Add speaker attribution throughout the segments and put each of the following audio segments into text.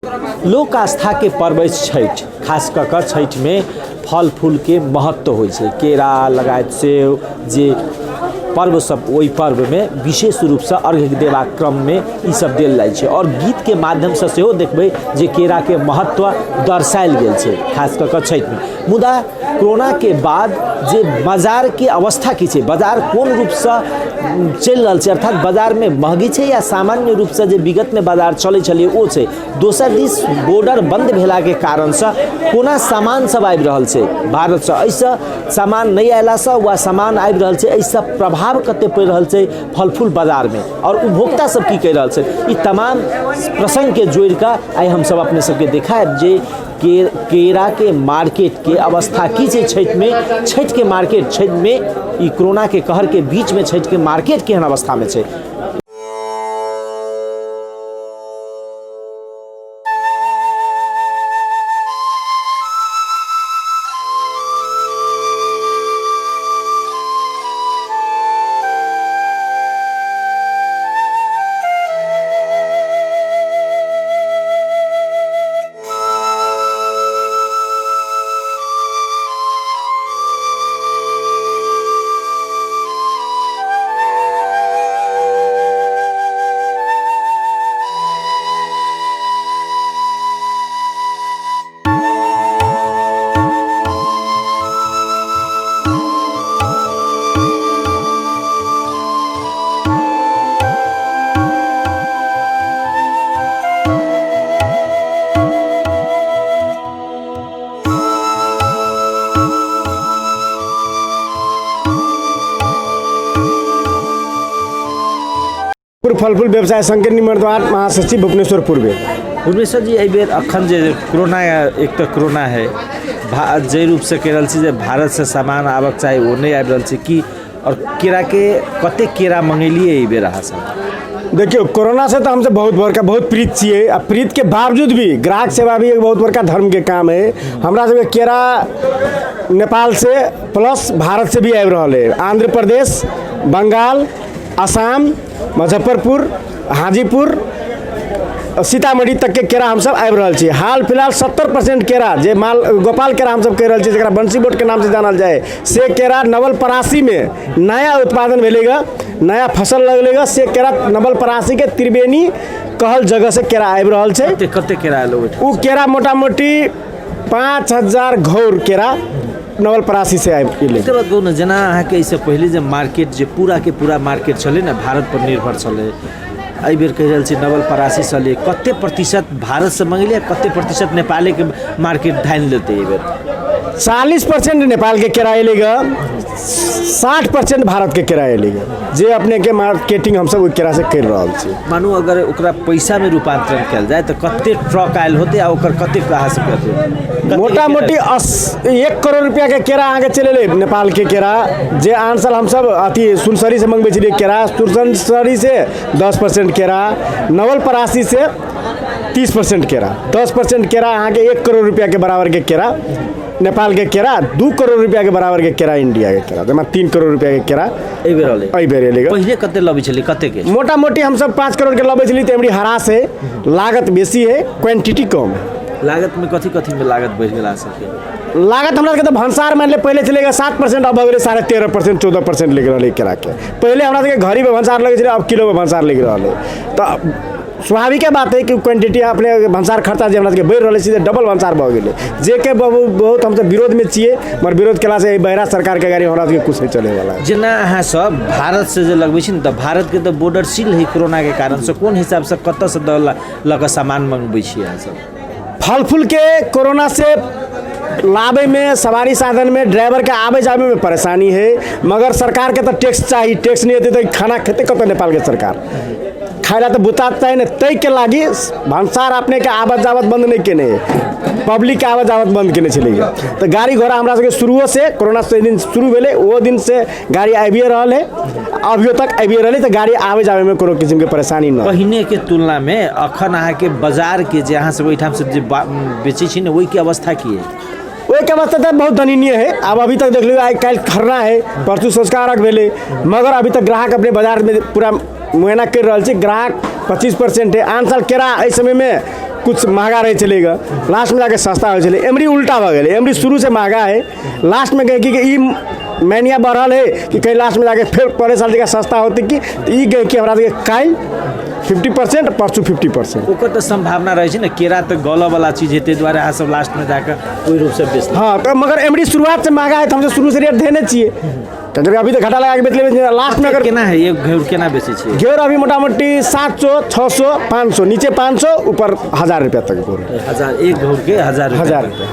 Speaker 1: लोक आस्थाके पर्व अछि छठि। खास कऽ कऽ छठिमे फल फूलके महत्व होइ छै। केरा लगायत सेब जे पर्व सब ओहि पर्वमे विशेष रूपसँ अर्घ्य देबाक क्रममे ई सब देल जाइ छै। आओर गीतके माध्यमसँ सेहो देखबै जे केराके महत्व दर्शायल गेल छै खास कऽ कऽ छठिमे। मुदा कोरोनाके बाद जे बाजारके अवस्था की छै, बाजार कोन रूपसँ चलि रहल छै, अर्थात बाजारमे महगी छै या सामान्य रूपसँ जे विगतमे बाजार चलै छलै ओ छै। दोसर दिस बॉर्डर बन्द भेलाके कारणसँ कोना सामान सब आबि रहल छै भारतसँ, एहिसँ सामान नहि अयलासँ वा सामान आबि रहल छै एहिसँ प्रभाव कते पड़ि रहल छै फल फूल बाजारमे आओर उपभोक्ता सब की कहि रहल छै, ई तमाम प्रसङ्गके जोड़िकऽ आइ हमसब अपने सबके देखायब जे केराके मार्केटके अवस्था की छै छठिमे, छठिके मार्केट छठिमे ई कोरोनाके कहरके बीचमे छठिके मार्केट केहन अवस्थामे छै।
Speaker 2: पूर्व फल फूल व्यवसाय संघ के निमर्दवार महासचिव भुवनेश्वर पूर्वे।
Speaker 1: भुवनेश्वर जी, एहि बेर अखन जे कोरोना, एक तऽ कोरोना है, जाहि रूपसँ कहि रहल छी जे भारतसँ सामान आबक चाही ओ नहि आबि रहल छै की, और केरा के कते केरा मंगेलिए एहि बेर अहाँ सब?
Speaker 2: देखियौ, कोरोना से तऽ हमसब बहुत बड़का बहुत पीड़ित छियै आ पीड़ित के बावजूद भी ग्राहक सेवा भी एक बहुत बड़का धर्म के काम है। हमरा सबके केरा नेपाल से प्लस भारत से भी आबि रहल है। आंध्र प्रदेश, बंगाल, आसाम, मुजफ्फरपुर, हाजीपुर, सीतामढ़ी तक के केरा हमसब आबि रहल छी। हाल फिलहाल 70% केरा जे माल गोपाल केरा हमसब कहि रहल छी, जकरा बंसी बोट के नाम से जानल जाय, से केरा नवलपरासी में नया उत्पादन भेलै ग, नया फसल लगलै ग, से केरा नवलपरासी के त्रिवेणी कहल जगह से केरा आबि रहल छै।
Speaker 1: कते कते केरा आयल ओहिठाम?
Speaker 2: ओ केरा मोटा मोटी 5000 घौर केरा नवलपरासी से आबि गेलै।
Speaker 1: एकर बाद कहू ने, जेना अहाँके एहिसँ पहिले जे मार्केट जे पूरा के पूरा मार्केट छलै ने भारत पर निर्भर छलै, एहि बेर कहि रहल छी नवलपरासी से ले कते प्रतिशत भारत से मंगेलियै, कते प्रतिशत नेपाले के मार्केट ढानि लेतै एहि बेर?
Speaker 2: 40% नेपाल के केरा एलै ग, 60% भारत के केरा एलै ग, जे अपने के मार्केटिंग हमसब ओहि केरा से करि रहल छी।
Speaker 1: मानू अगर ओकरा पैसा में रूपांतरण कयल जाय तऽ कते ट्रक आयल होतै आ ओकर कते अहाँ सबके अथी?
Speaker 2: मोटा मोटी 1 करोड़ रुपया के केरा अहाँके चलि एलै नेपाल के केरा, जे आन साल हमसब अथी सुनसरी से मंगबै छलियै केरा, सुनसरी से 10% केरा, नवलपरासी से 30% केरा, 10% केरा अहाँके 1 करोड़ रुपया के बराबर के केरा नेपाल के केरा, 2 करोड़ रुपया के बराबर के केरा इंडिया के केरा, जमा 3 करोड़ रुपया के केरा
Speaker 1: एहि बेर एलै।
Speaker 2: एहि बेर एलै।
Speaker 1: पहिले कते लबै छलियै, कते के?
Speaker 2: मोटा मोटी हमसब 5 करोड़ के लबै छलियै, तऽ एमरी हरास है, लागत बेसी है, क्वांटिटी कम है।
Speaker 1: लागत में कथी कथी में लागत बढ़ि गेल अहाँ सबके?
Speaker 2: लागत हमरा सबके तऽ भनसार मानि ले पहिले छलै 7%, अब भऽ गेलै 13.5%, 14% लागि रहल है केराके। पहिले हमरा सबके घड़ीमे भनसार लगै छलै, अब किलोमे भनसार लागि रहल है। तऽ स्वाभाविके बात है कि क्वांटिटी अपने भनसार खर्चा जे हमरा सबके बढ़ि रहल है, सीधे डबल भनसार भऽ गेलै, जे के बहुत हमसब विरोधमे छियै, मगर विरोध केलासँ एहि बहिरा सरकारके गाड़ी हमरा सबके किछु नहि चलैवला है।
Speaker 1: जेना अहाँ सब भारत से जे लगबै छी ने, तऽ भारत के तऽ बॉर्डर सील है कोरोना के कारण से, कोन हिसाब से कतऽ से लऽ कऽ सामान मंगबै छी अहाँ सब?
Speaker 2: फल फूल के कोरोना से लाबे में सवारी साधन में ड्राइवर के आबे जाबे में परेशानी है, मगर सरकार के तो टैक्स चाहिए, टैक्स नहीं होते तो खाना खेते कतऽ नेपाल के सरकार, खाए ला तो बुता चाही ने, तै के लागी भनसार अपने के आवत जावत बंद नहीं केने है, पब्लिक के आवत जावत बंद केने छलै। तऽ गाड़ी घोड़ा हमरा सबके शुरुओ से कोरोना से दिन शुरू भेलै ओ दिन से गाड़ी आबिए रहल है, अभियो तक आबिए रहल है, तऽ गाड़ी आबे जाबे में कोनो किस्म के परेशानी न।
Speaker 1: पहिने के तुलना में अखन अहाँके बाजार के जे अहाँ सब ओहिठाम से जे बेचै छी ने ओहिके अवस्था की है?
Speaker 2: ओहिके अवस्था तऽ बहुत दयनीय है। आब अभी तक देख लियौ, आइ काल्हि खरना है, परसू संस्कारक भेलै, मगर अभी तक ग्राहक अपने बाजार में पूरा मुआयना करि रहल छै, ग्राहक 25% है। आन साल केरा एहि समयमे कुछ महगा रहै छलै ग, लास्टमे जाके सस्ता होइ छलै। एमरी उल्टा भऽ गेलै, एमरी शुरूसँ महगा है, लास्टमे गहिकीके ई मैनिया बढ़ल है कि कहीं लास्टमे जाके फेर परे साल जगह सस्ता होतै कि। तऽ ई गहिकी हमरा सबके काल्हि 50%, परसू 50%।
Speaker 1: ओकर तऽ सम्भावना रहै छै ने, केरा तऽ गलऽवला चीज है, ताहि दुआरे अहाँ सब लास्टमे जाकऽ ओहि रूपसँ बेचलहुँ।
Speaker 2: हँ, तऽ मगर एमरी शुरुआत से महगा है, तऽ हमसब शुरू से रेट धेने छियै, तऽ अभी तऽ घाटा लगा के बेच लेबै लास्टमे। अगर
Speaker 1: केना है, एक घेउर केना बेचै छियै?
Speaker 2: घेर अभी मोटा मोटी 700, 600, 500, नीचे 500, ऊपर 1000 रुपया तक घोर।
Speaker 1: हजार एक घौरके 1000 रुपया?
Speaker 2: 1000 रुपया।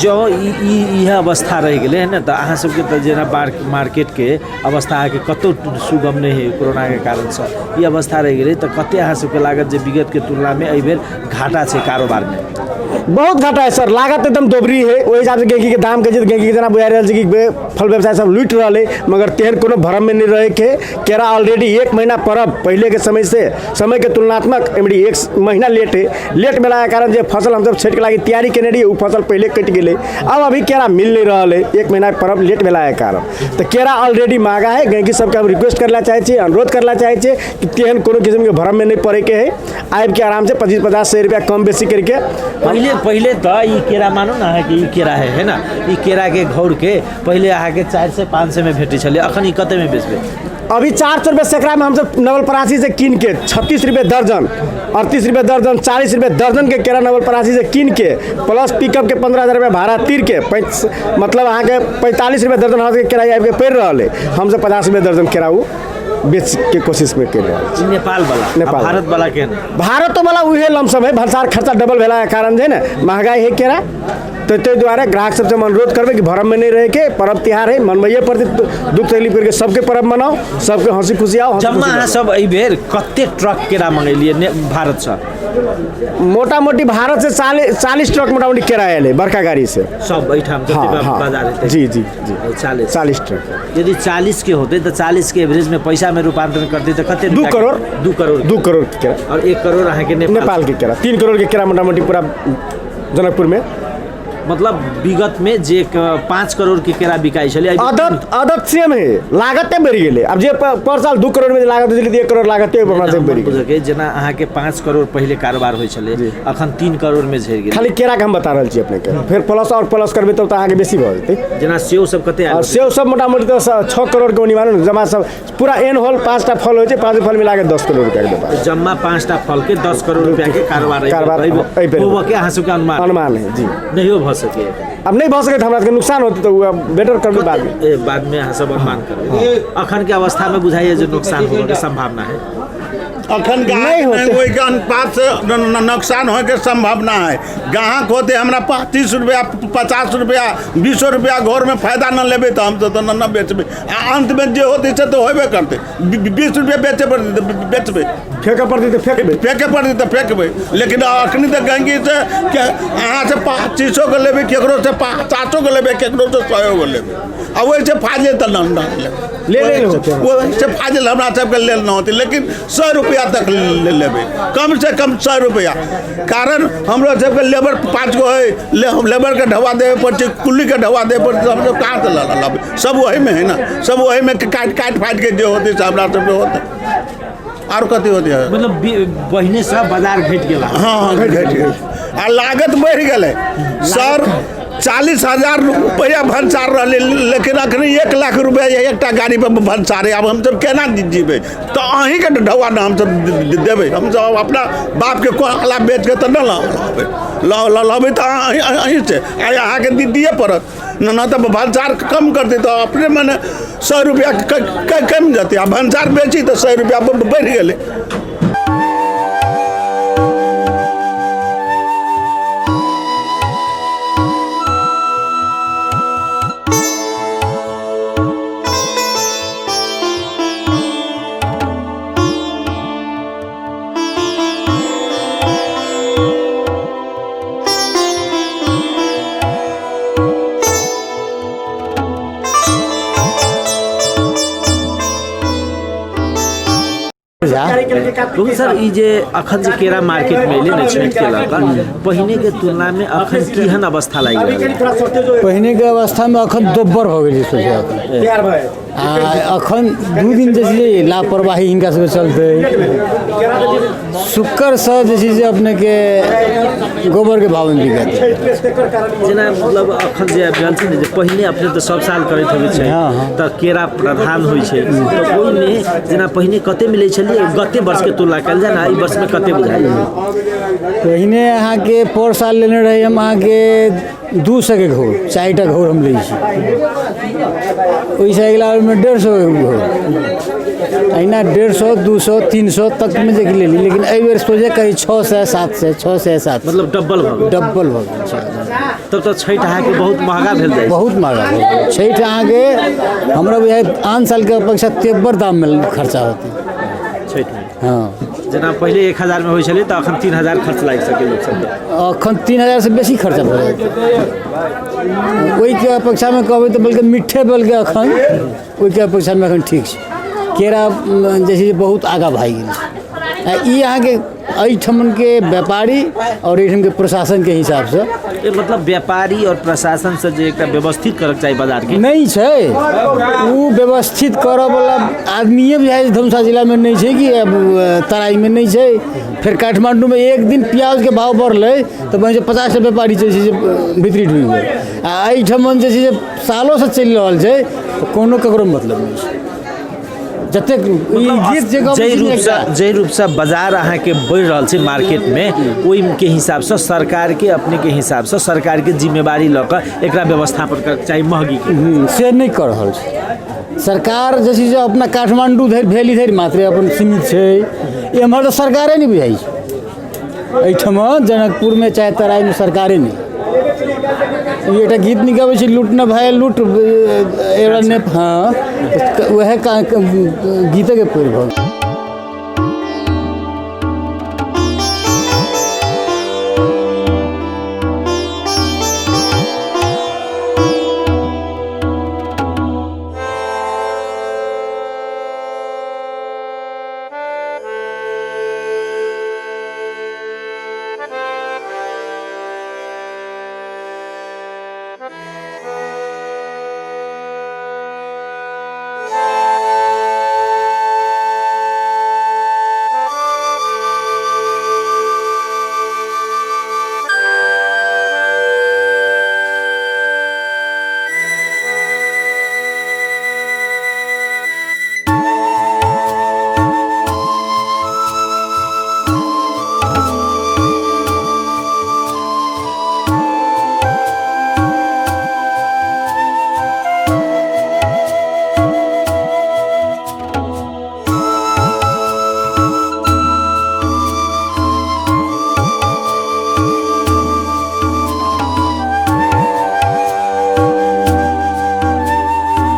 Speaker 1: जँ ई ई इएह अवस्था रहि गेलै है ने, तऽ अहाँ सबके तऽ जेना मार्केटके अवस्था अहाँके कतहु सुगम नहि है कोरोनाके कारणसँ, ई अवस्था रहि गेलै तऽ कते अहाँ सबके लागत जे विगतके तुलनामे एहिबेर घाटा छै कारोबारमे?
Speaker 2: बहुत घाटा है सर, लागत एकदम दोबरी है। ओहि हिसाबसँ गहिकीके दाम कहै छै तऽ गहिकीके जेना बुझा रहल छै कि फल व्यवसाय सब लूटि रहल है, मगर तेहन कोनो भ्रममे नहि रहैके। केरा ऑलरेडी एक महीना परब पहिलेके समय से, समयके तुलनात्मक एमरी एक महीना लेट है। लेट भेलाके कारण जे फसल हमसब छठिके लागि तैयारी केने रहियै, ओ फसल पहिले कटि गेलै। अब अभी केरा मिल नहि रहल है एक महीना परब लेट भेलाके कारण, तऽ केरा ऑलरेडी महगा है। गहिकी सबके हम रिक्वेस्ट करला चाहै छियै, अनुरोध करला चाहै छियै कि तेहन कोनो किस्मके भ्रममे नहि पड़ैके है। आबिके आरामसँ 25, 50, 100 रुपया कम बेसी करके।
Speaker 1: पहिले पहिले तऽ ई केरा मानू ने अहाँके ई केरा है, है ने, ई केराके घौरके पहिले अहाँके 400, 500मे भेटै छलै, अखन ई कतेमे बेचबै?
Speaker 2: अभी 400 रुपये सैकड़ामे हमसब नवलपरासी से कीन के 36 रुपये दर्जन, 38 रुपये दर्जन, 40 रुपये दर्जन के केरा नवलपरासी से कीन के, प्लस पिकअप के 15,000 रुपये भाड़ा तीर के, मतलब अहाँके 45 रुपये दर्जन हमरा सबके केरा आबिके पड़ि रहल है। हमसब 50 रुपये दर्जन केरा ओ बेचके कोशिशमे करि रहल छी।
Speaker 1: नेपाल वाला?
Speaker 2: नेपाल।
Speaker 1: भारत वाला केहन?
Speaker 2: भारतो वाला उहे लमसम है। भंसार खर्चा डबल भेलाके कारण जे ने महगाई है केरा, तऽ ताहि दुआरे ग्राहक सबसे हम अनुरोध करबै कि भ्रममे नहि रहैके। पर्व तिहार है, मनबैए पड़तै, दुख तकलीफ करके सबके पर्व मनाउ, सबके हँसी खुशी आओ, हँसी
Speaker 1: जम्मा
Speaker 2: खुशी
Speaker 1: अहाँ
Speaker 2: रहू।
Speaker 1: सब एहिबेर कते ट्रक केरा मंगेलियै भारतसँ?
Speaker 2: मोटा मोटी भारत से 40 ट्रक मोटा मोटी केरा आयल है बड़का गाड़ी से।
Speaker 1: सब एहिठाम जते बाजार हेतै?
Speaker 2: जी जी जी।
Speaker 1: 40?
Speaker 2: 40 ट्रक।
Speaker 1: यदि 40 के होतै तऽ 40 के एवरेज में पैसा में रूपांतरण करतै तऽ कते?
Speaker 2: 2 करोड़।
Speaker 1: 2 करोड़?
Speaker 2: 2 करोड़ के केरा।
Speaker 1: और 1 करोड़ अहाँके नेपाल?
Speaker 2: नेपाल के केरा। 3 करोड़ के केरा मोटा मोटी पूरा जनकपुर में।
Speaker 1: मतलब विगत में जे 5 करोड़ के केरा बिकाइ छलै, एहि बेर
Speaker 2: आदत आदत सेम है, लागते बढ़ि गेलै। आब जे पर साल 2 करोड़ में जे लागत होइ छलै, तऽ 1 करोड़ लागते हमरा सबके बढ़ि गेलै।
Speaker 1: बुझके जेना अहाँके 5 करोड़ पहिले कारोबार होइ छलै, अखन 3 करोड़ में झड़ि गेलै।
Speaker 2: खाली केराके हम बता रहल छी अपनेके, फेर प्लस और प्लस करबै तब तऽ अहाँके बेसी भऽ जेतै।
Speaker 1: जेना सेव सब कते आयल?
Speaker 2: और सेव सब मोटा मोटी तऽ 6 करोड़ के ओनी मानू ने, जमा सब पूरा एन होल 5टा फल होइ छै, 5 फल मिला के 10 करोड़ रुपया के व्यापार।
Speaker 1: जम्मा 5टा फल के 10 करोड़ रुपया के कारोबार एहि बेर
Speaker 2: कारोबार एहि बेर
Speaker 1: होबऽ के अहाँ सबके अनुमान?
Speaker 2: अनुमान है जी।
Speaker 1: नहियो भऽ सके?
Speaker 2: अब नहि भऽ सकै तऽ हमरा सबके नुकसान होतै, तऽ ओ बेटर करबै बादमे।
Speaker 1: बादमे अहाँ सब अनुमान करबै। अखन के अवस्था में बुझाइए जे नुकसान होबऽ के सम्भावना है?
Speaker 3: अखन
Speaker 2: नहि
Speaker 3: ग्राहक
Speaker 2: होतै।
Speaker 3: ओहिके अनुपात से नुकसान होइके सम्भावना है। ग्राहक होते हमरा 35 रुपया, 50 रुपया, 20 रुपया घरमे फायदा न लेबै तऽ हम तऽ न बेचबै, आ अंतमे जे होतै से तऽ होबे करतै। 20 रुपया बेचे पड़तै तऽ बेचबै।
Speaker 2: फेकऽ पड़तै तऽ फेकबै।
Speaker 3: फेके पड़तै तऽ फेकबै, लेकिन अखनी तऽ गहिकी से के अहाँ से 25 के लेबै, केकरो से 50 के लेबै, केकरो से 100 के लेबै, आ ओहिसँ फाजिल तऽ न लेबै।
Speaker 2: ले ले होतै।
Speaker 3: ओहिसँ फाजिल हमरा सबके लेल न होतै, लेकिन 100 रुपया तक ले लेबै, कम से कम 100 रुपया, कारण हमरो सबके लेबर 5 गो है, लेबरके ढवा देबे पड़ै छै, कुलीके ढवा देबे पड़ै छै, हमसब कहाँ से लबै? सब ओहिमे है ने, सब ओहिमे काटि काटि फाटि के जे होतै से हमरा सबके होतै, आर कथी होतै?
Speaker 1: मतलब पहिने से बाजार घटि गेला?
Speaker 3: हाँ हाँ, घटि गेल आ लागत बढ़ि गेलै सर। 40,000 रुपया भनसार रहलै, लेकिन अखन 1 लाख रुपया एकटा गाड़ी पर भनसार है। आब हमसब केना जीबै? तऽ अहीँके ढौआ ने हमसब देबै? हमसब अपना बापके कोला बेचके तऽ नहि लबै, लबै तऽ अहीँ से आइ अहाँके दिए पड़त न, तऽ भनसार कम करतै तऽ अपने मने 100 रुपया कम जेतै, आ भनसार बेची तऽ 100 रुपया बढ़ि गेलै।
Speaker 4: केरा।
Speaker 1: लेकिन सर ई जे अखन जे केरा मार्केट में एलै ने छठि के लऽ कऽ, पहिने के तुलना में अखन केहन अवस्था लागि रहल है?
Speaker 4: पहिने के अवस्थामे अखन दोब्बर भऽ गेल छै सोझे अखन। आ अखन 2 दिन जे छै लापरवाही हिनका सबके चलते शुक्रसँ जे छै से अपनेके गोबरके भावमे बिकत।
Speaker 1: जेना मतलब अखन जे आबि रहल छै ने, जे पहिने अपने तऽ सब साल करैत हेबै छै, तऽ केरा प्रधान होइ छै, तऽ ओहिमे जेना पहिने कते मिलै छलियै गते वर्षके तुलना कयल जाय ने, एहि वर्षमे कते बुझाइ?
Speaker 4: पहिने अहाँके पर साल लेने रही हम अहाँके 200 के घौर, 4टा घौर हम लै छी। ओहिसँ अगिला बेरमे 150 के घौर, अहिना 150 200 300 तकमे जे लेली, लेकिन एहि बेर सोझे कही 600 700 600 700,
Speaker 1: मतलब डबल भऽ गेल।
Speaker 4: डबल भऽ गेल छै।
Speaker 1: तब तऽ छठि अहाँके बहुत महगा भेल जाइ छै।
Speaker 4: बहुत महगा भऽ गेल छठि अहाँके। हमरा बुझाइ आन सालके अपेक्षा तेब्बर दाममे खर्चा होतै
Speaker 1: छठिमे।
Speaker 4: हँ।
Speaker 1: जेना पहिले 1000 मे होइ छलै तऽ अखन 3000 खर्च लागि सकै लोक सबके।
Speaker 4: अखन 3000सँ बेसी खर्चा भऽ जेतै ओहिके अपेक्षामे कहबै तऽ, बल्कि मिट्ठे बल्कि अखन ओहिके अपेक्षामे अखन ठीक छै। केरा जे छै से बहुत आगाँ भागि गेल छै। आ ई अहाँके एहिठमनके व्यापारी आओर एहिठामके प्रशासनके हिसाबसँ
Speaker 1: मतलब व्यापारी और प्रशासन से जे एकटा व्यवस्थित करक चाही बाजार के
Speaker 4: नहि छै। ओ व्यवस्थित करऽवला आदमिए बुझाइ छै धनुषा जिलामे नहि छै कि अब तराईमे नहि छै। फेर काठमाण्डूमे एक दिन प्याजके भाव बढ़लै तऽ वहीँ 50टा व्यापारी जे छै से भीतरी ढुकि गेल। आ एहिठमन जे छै से सालोसँ चलि रहल छै, कोनो ककरो मतलब नहि छै। जतेक ई गीत जे गबै
Speaker 1: जाहि
Speaker 4: छै ने
Speaker 1: रूपसँ
Speaker 4: एकटा,
Speaker 1: जाहि रूपसँ बाजार अहाँके बढ़ि रहल छै मार्केटमे, ओहिके हिसाबसँ सरकारके, अपनेके हिसाबसँ सरकारके जिम्मेवारी लऽ कऽ एकरा व्यवस्थापन करके चाही महगीके।
Speaker 4: से नहि कऽ रहल छै सरकार। जे छै से अपना काठमाण्डू धरि भेली धरि मात्रे अपन सीमित छै। एम्हर तऽ सरकारे नहि बुझाइ छै। एहिठाम जनकपुरमे चाहे तराईमे सरकारे नहि। ई एकटा गीत नीक अबै छै, लूट न भाय लूट एउटा ने। हँ, उएह गीतेके पैर भऽ गेल।